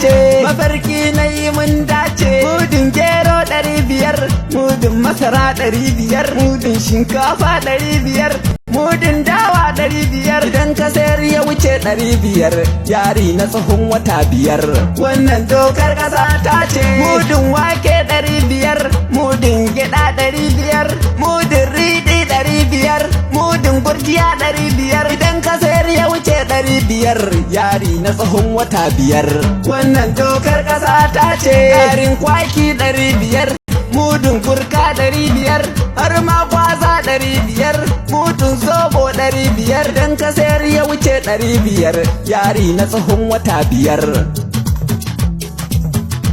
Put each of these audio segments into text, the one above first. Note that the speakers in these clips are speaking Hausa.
ce. Mafarki na yi mun dace. Mudun gero 500, mudun masara 500, mudun shinkafa 500, mudun dawa 500. Idan ka sayar ya wuce 500, jari na tsawon wata 5. Wannan dokar ƙasa ta ce. Mudun wake 500, mudun gyaɗa 500, mudun riɗi 500, mudun gurjiya 500. Idan ka sayar ya wuce 500, jari na tsawon wata 5. Wannan dokar ƙasa ta ce. Garin kwaki 500, mudun kurka 500, har ma gwaza 500, mudun zobo 500. Dan ka sayar ya wuce 500, jari na tsawon wata 5.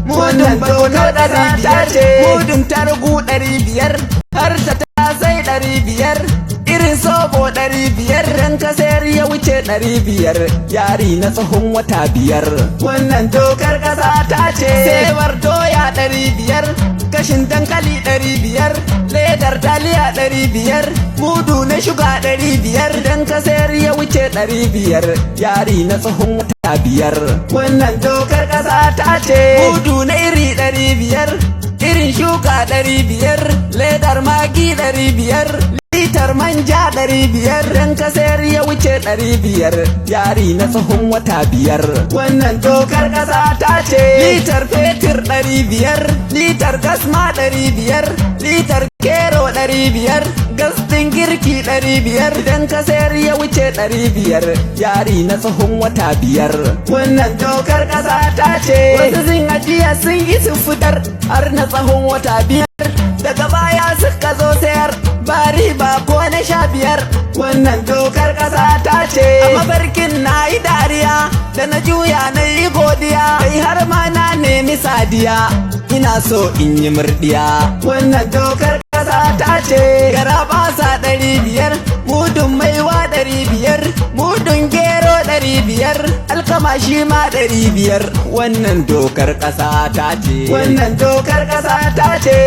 Mudun barkono 500 ce, mudun tarugu 500, har tattasai 500, irin sobo 500. Dan ka sayar ya wuce 500, jari na tsawon wata 5. Wannan dokar ƙasa ta ce. Saiwar doya 500, kashin dankali 500, ledar taliya 500, mudu na shuga 500. Dan ka sayar ya wuce 500, jari na tsawon wata 5. Wannan dokar ƙasa ta ce. Mudu na iri 500, irin shuka 500, ledar magi 500, litar manja 500. Dan ka sayar ya wuce 500, jari na tsawon wata 5. Wannan dokar ƙasa ta ce. Litar fetur 500, litar gas ma 500, litar kero 500, gas ɗin girki 500. Idan ka sayar ya wuce 500, jari na tsawon wata 5. Wannan dokar ƙasa ta ce. Wasu sun ajiya sun yi su fitar har na tsawon wata 5, daga baya suka zo sayar ba riba ko na 15. Wannan dokar ƙasa ta ce. A mafarkin na yi dariya, da na juya na yi godiya, kai har ma na nemi sadiya, ina so in yi murdiya. Wannan dokar ƙasa ta ce. Garabasa 500, mudun maiwa 500, mudun gero 500, alkama shi ma 500. Wannan dokar ƙasa ta ce. Wannan dokar ƙasa ta ce.